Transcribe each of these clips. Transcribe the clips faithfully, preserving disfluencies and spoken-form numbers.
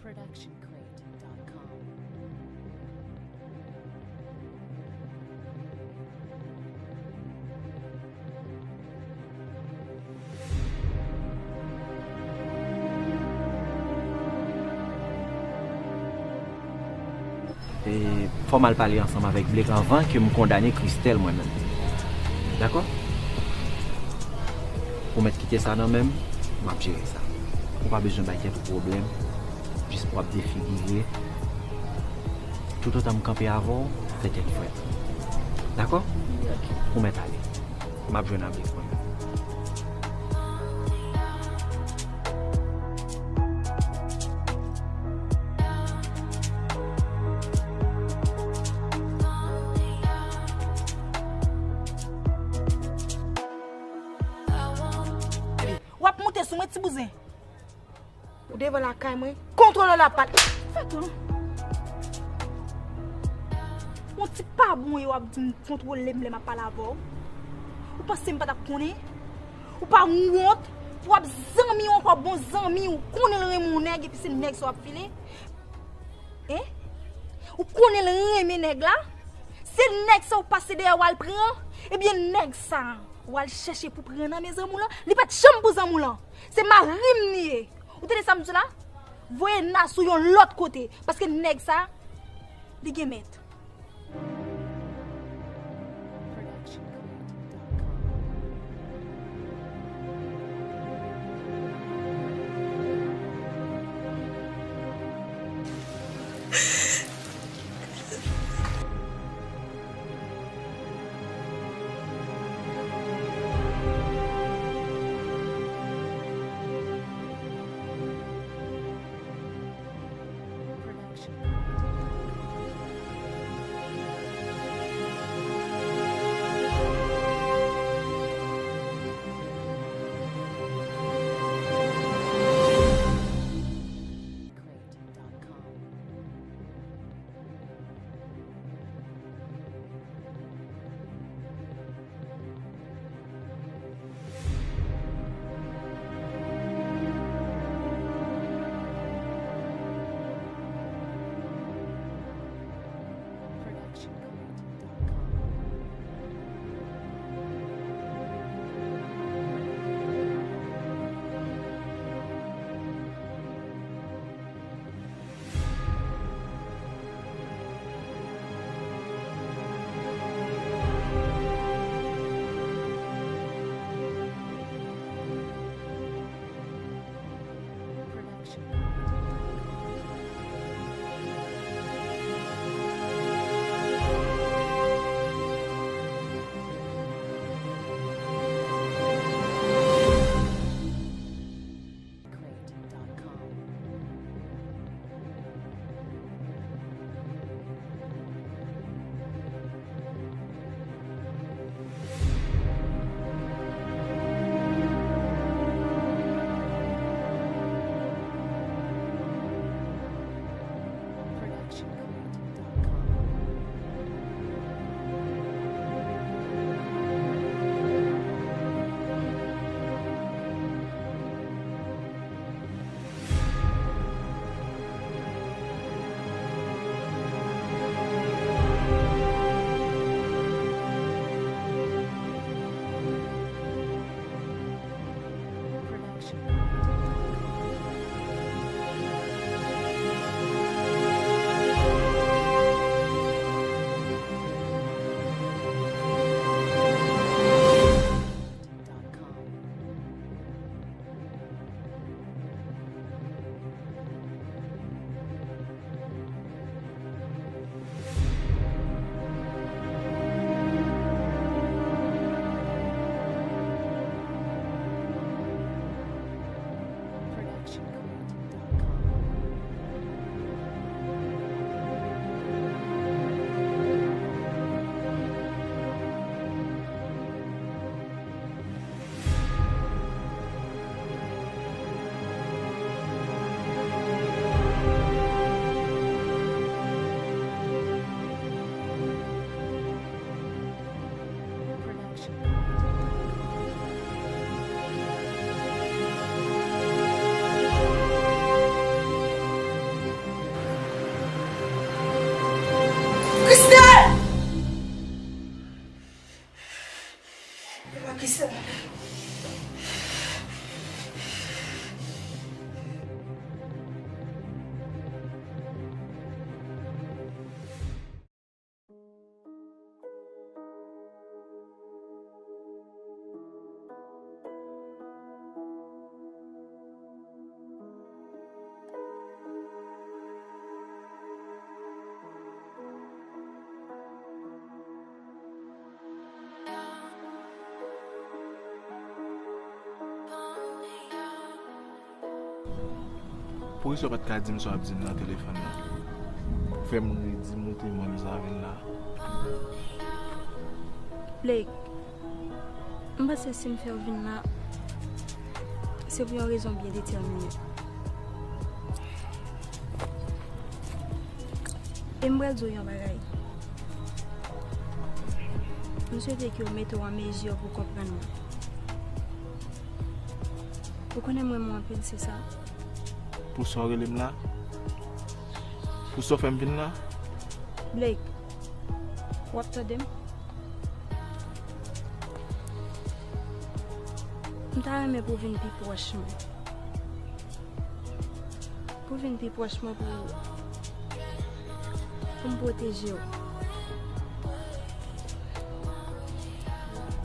Production Crate dot com. E, fò m al pale ansanm avèk Blake anvan ke m kondane Christelle mwen menm. Dakò? Ou mèt kite sa nan men m, m ap jere sa. Ou pa bezwen bay tèt ou pwoblèm, jis pou w ap defigire. Toutotan m kanpe avè w, fè tèt frèt. Dakò? Ou mèt ale. M ap jwenn avèk mwen. W ap moute sou mwen, ti bouzen. Ou devan lakay mwen, kontwole la pale. Fè tou non. Yon ti pa bon e w ap di m kontwole m lè m ap pale avè w. Ou panse m pa t ap konnen? Ou pa wont? W ap zanmi w ankò, bon zanmi w konnen l renmen yon nèg epi se nèg sa w ap file? Hein? Ou konnen l renmen nèg la? Se nèg sa w pase dèyè w al pran? Ebyen nèg sa w al chèche pou pran nan men zanmi w lan, li pa t janm pou zanmi w lan. Se mari m li ye. Ou tande sa m di w la? Voye nas ou yon lòt kote, paske nèg sa, li gen mèt. Poukisa w pa t ka di m sa w ap di m nan telefòn nan? Fè m redi monte mwen m sa vin la. Blake, m panse si m fè w vin la, se pou yon rezon byen detèmine. E m pral di w yon bagay. M swete ke w mete w an mezi pou w konprann mwen. Ou konnen m renmen w anpil, se sa? Pou sa w rele m la? Pou sa w fè m vin la? Blake, w ap tande m? M ta renmen pou w vin pi pwòch mwen. Pou w vin pi pwòch mwen pou, pou m pwoteje w.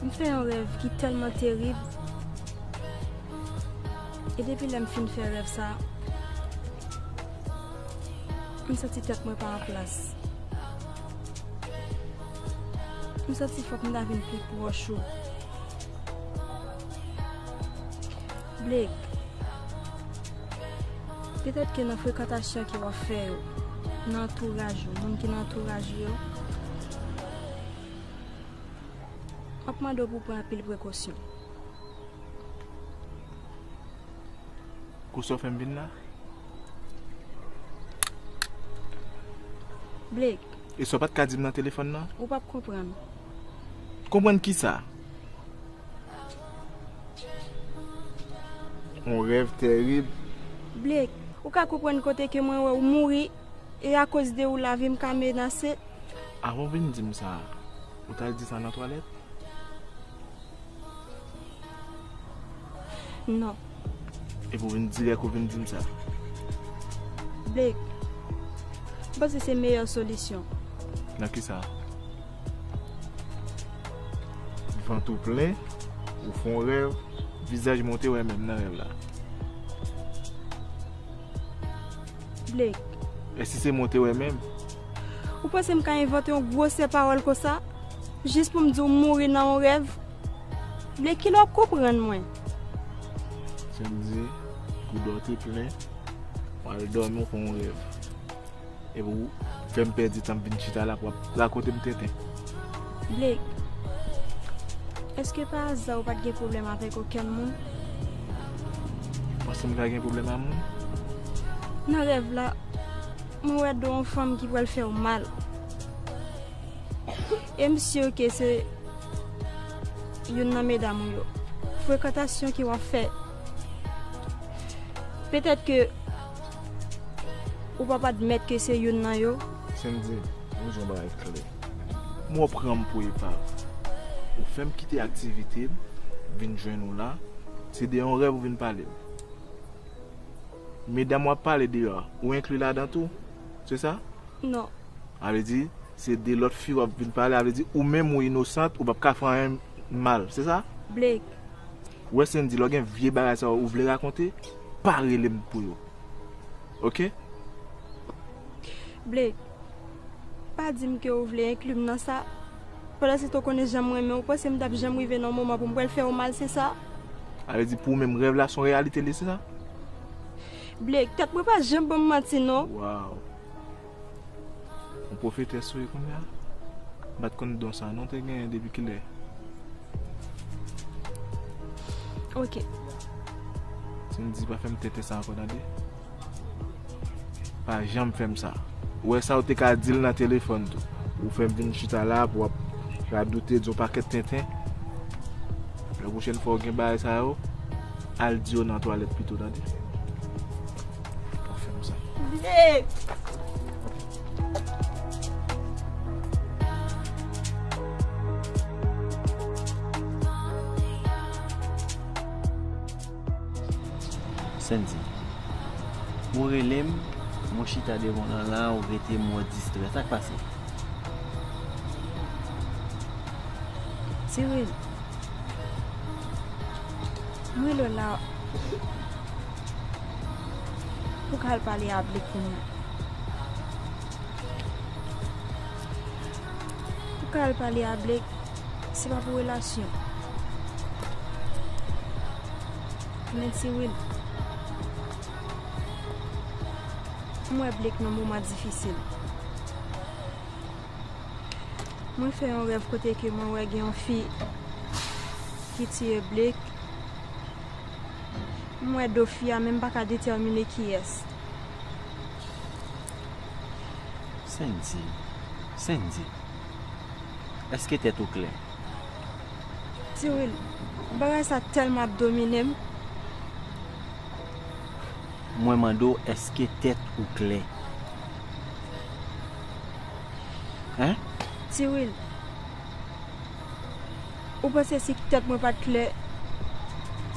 M fè yon rèv ki tèlman terib. E depi lè m fin fè rèv sa, m santi tèt mwen pa an plas. M santi fòk m ta vin pi pwòch ou. Blake, petèt ke nan frekantasyon ke w ap fè yo, nan antouraj ou, moun ki nan antouraj ou yo, m ap mande w pou w pran anpil prekosyon. Pou sa w fè m vin la? Blake. E sa w pa t ka di m nan telefòn nan? Ou p ap konprann. Konprann kisa? Yon rèv terib. Blake, ou ka konprann kote ke mwen wè w mouri e akoz de ou lavi m ka menase? Avan w vin di m sa, ou t al di sa nan twalèt? Non. Epi w vin dirèk ou vin di m sa. Blake, m panse se meyè solisyon. Nan kisa? Vant ou plen, ou fè yon rèv, vizaj mwen ou te wè menm nan rèv la. Blake. Èske se mwen ou te wè menm? Ou panse m ka envante yon gwosè pawòl konsa? Jis pou m di w mouri nan yon rèv? Blake, kilè w ap konprann mwen? Sandy, bouda w te plen, w al dòmi, w fè yon rèv. Epi w fè m pèdi tan, m vin chita la pou w ap rakonte m tenten. Blake, èske pa aza ou pa t gen pwoblèm avèk okenn moun? Ou panse m ka gen pwoblèm a moun? Nan rèv la, mwen wè do yon fanm ki pral fè w mal. E m si ke se youn nan medam ou yo. Frekantasyon ke w ap fè. Petèt ke ou p ap admèt ke se youn nan yo. Sandy, m di yon bagay klè. M wè w pran m pou epav. Ou fè m kite aktivite m, vin jwenn ou la. Se de yon rèv ou vin pale m. Medam w ap pale de yo a, ou enkli ladan tou? Se sa? Non. Sa vle di, se de lòt fi w ap vin pale, sa vle di, ou menm ou inosant, ou p ap ka fè anyen mal, se sa? Blake. Ou wè Sandy, lè w gen vye bagay sa yo ou vle rakonte, pa rele m pou yo. Oke? Blake, pa di m ke ou vle enkli m nan sa. Pandan se tan w konnen jan m renmen w, ou panse m t ap janm rive nan yon moman pou m pral fè w mal, se sa? Sa vle di pou ou menm rèv la se yon reyalite li, se sa? Blake, tèt mwen pa janm ban m manti non. Waw. Yon pwofetès ou ye kounye a? M pa t konn don sa non, te genyen depi kilè? Ok. Sandy, pa fè m tenten sa ankò, tande? Pa janm fè m sa. Ou wè sa ou te ka di l nan telefòn tou. Ou fè m vin chita la pou w ap radote, di yon pakèt tenten. Lè pwochèn fwa w gen bagay sa yo, al di yo nan twalèt pito, tande? Pa fè m sa. Blake! Sandy, ou rele m, mwen chita devan w lan la, ou rete m, mwen distrè. Sa k pase? Cyril, mwen rele w la pou w ka al pale a Blake kounye a. Pou w ka al pale a Blake, se pa pou relasyon. Men Cyril, M wè Blake nan moman difisil. Mwen fè yon rèv kote ke mwen wè gen yon fi ki tiye Blake. M wè do fi a, men m pa ka detèmine kiyès. Sendy, Sendy, èske tèt ou klè? Tiwil, bagay sa tèlman ap domine m. Mwen mande w, èske tèt ou klè? Hein? Tiwil, ou panse si tèt mwen pa t klè,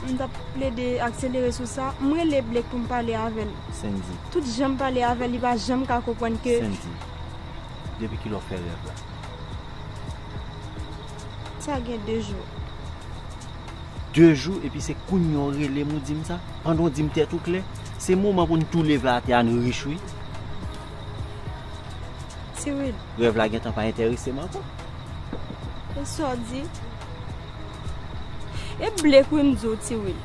m t ap plede akselere sou sa? M rele Blake pou m pale avè l. Sendy. Tout jan m pale avè l, li pa janm ka konprann ke. Sendy, depi kilè w fè rèv la? Sa gen de jou. De jou, epi se kounye a w rele m ou di m sa? Pandan w di m tèt ou klè, se moman pou n tou leve atè a, n rich wi. Tiwil. Rèv la gentan pa enterese m ankò. E sa w di? E Blake wi m di w, Tiwil.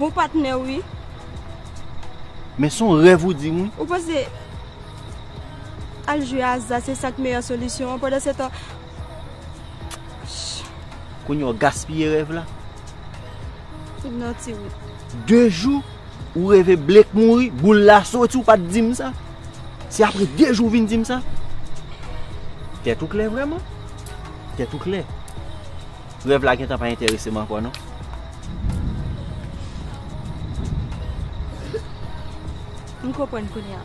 Bon patnè wi. Men se yon rèv ou di m wi. Ou panse al jwe aza se sa k meyè solisyon an? Pandan se tan, Kounye a w gaspiye rèv la. Non, Tiwil. De jou, ou reve Blake mouri, boul la soti, ou pa t di m sa. Se apre de jou w vin di m sa. Tèt ou klè vrèman? Tèt ou klè? Rèv la gentan pa enterese m ankò non. M konprann kounye a.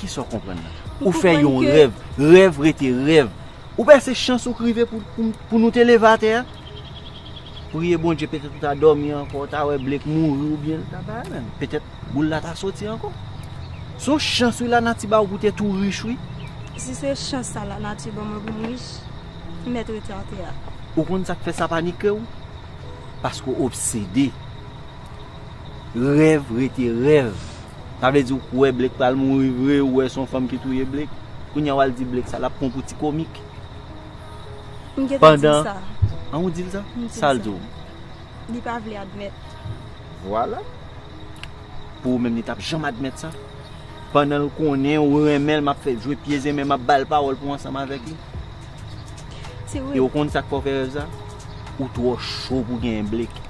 Kisa w konprann la? Ou fè yon rèv, rèv rete rèv. Ou panse chans ou k rive pou, pou, pou nou te leve atè a? Priye Bondye, petèt ou ta dòmi ankò, ou ta wè Blake mouri oubyen l ta bay menm. Petèt boul la ta soti ankò. Se yon chans wi lanati ba w pou te tou rich wi. Si se chans sa lanati ban mwen pou m rich, m mèt rete atè a. Ou konn sa k fè sa panike w? Paske w obsede. Rèv rete rèv. Sa vle di ou wè Blake pral mouri vre, ou wè se yon fanm ki touye Blake. Kounye a w al di Blake sa, l ap pran w pou ti komik. M gentan di l sa. An ou di l sa? M di l Sa l sa. Di w? Li pa vle admèt. Vwala. Pou ou menm li t ap janm admèt sa. Pandan l konnen ou renmen l, m ap fè jwe pye zen men m ap ba l pawòl pou ansanm avèk li. Ti E wi. ou konn sa k fè w fè rèv sa? Ou twò cho pou genyen Blake.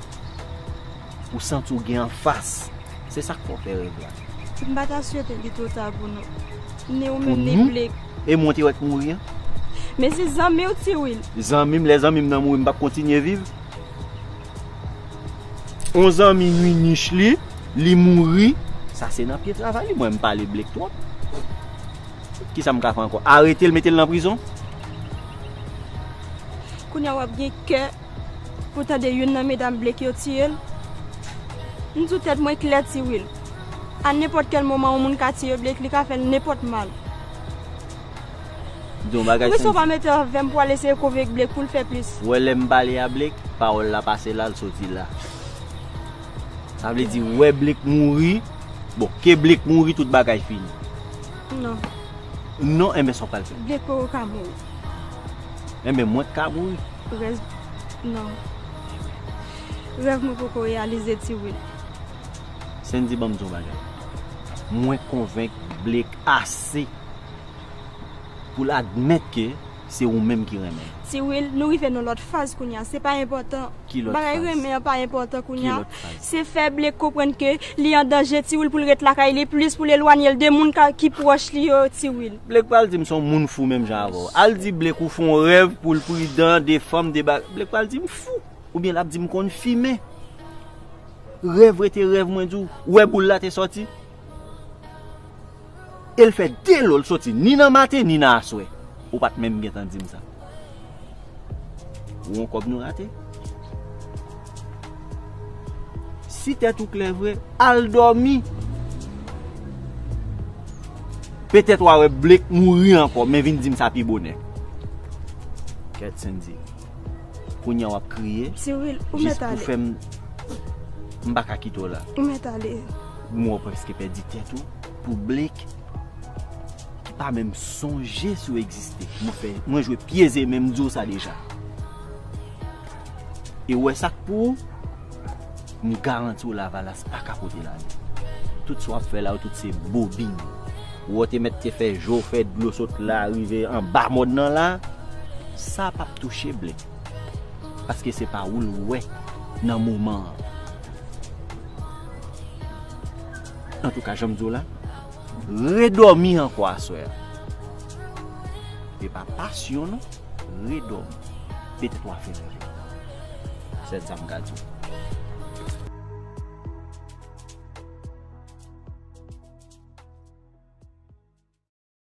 Ou santi w gen anfas. Se sa k fè w fè rèv la. M pa ta swete li twò ta pou nou. Ni ou Pou menm ni nou? Blake. E mwen te wè k mouri an? Men se zanmi w Ti Wil. Zanmi m, lè zanmi m nan mouri, m p ap kontinye viv? On zanmi nwi nich li, li mouri. Sa se nan pye travay li. Mwen, m pale Blake twòp. Kisa m ka fè ankò? Arete l, mete l nan prizon? Kounye a w ap gen kè pou tande youn nan medam Blake yo tiye l? M di w tèt mwen klè Ti Wil. A nenpòt kèl moman yon moun ka tiye Blake, li ka fè l nenpòt mal. M di yon bagay Poukisa w Sendy. Pa mete avè m pou al eseye konvenk Blake pou l fè plis? Wè lè m pale a Blake, pawòl la pase la, l soti la. Sa vle di, wè Blake mouri, bon, ke Blake mouri, tout bagay fini. Non. Non, enben sa w pral fè. Blake poko ka mouri. Enben mwen k ka mouri. Rèv, non. Rèv mwen poko reyalize Ti Wil. Sendy, ban m di yon bagay. Mwen konvenk Blake ase pou l admèt ke se ou menm ki renmen l. Ti Wil, nou rive nan lòt faz kounye a. Se pa enpòtan. Ki lòt Bagay faz? Renmen an pa enpòtan Ki kounye a. Lòt faz? Se fè Blake konprann ke li an danje Ti Wil pou l ret lakay li plis, pou l elwanye l de moun ka, ki pwòch li yo Ti Wil. Blake pral di m se yon moun fou menm jan avè w. Al di Blake ou fè yon rèv pou l pridan de fanm, de ba-, Blake pral di m fou. Oubyen l ap di m konn fimen. Rèv rete rèv, mwen di w. Ou wè boul la te sòti? E l fè de lò, l soti ni nan maten ni nan aswè. Ou pa t menm gentan di m sa. Ou wè yon kòb nou rate? Si tèt ou klè vre, al dòmi. Petèt w a wè Blake mouri ankò, men vin di m sa pi bonè. Kèt Sendy. Kounye a w ap kriye. Ti Wil, ou Jis mèt pou ale. Fè m, m pa ka kite w la. Ou mèt ale. Mwen prèske pèdi tèt ou pou Blake ki pa menm sonje si w egziste. Mwen fè, mwen jwe pye zen men m di w sa deja. E w wè sa k pou ou, m garanti w Lavalas pa ka pote l ale. Tout sa w ap fè la yo, tout se bobin. Ou te mèt te fè je w fè dlo sot la rive anba mòn nan la, sa p ap touche Bled. Paske se pa ou l wè nan moman an. Antouka, jan m di w la, redòmi ankò aswè a. E pa pasyon non, redòmi. Petèt w a fè rèv. Sèl sa m ka di w.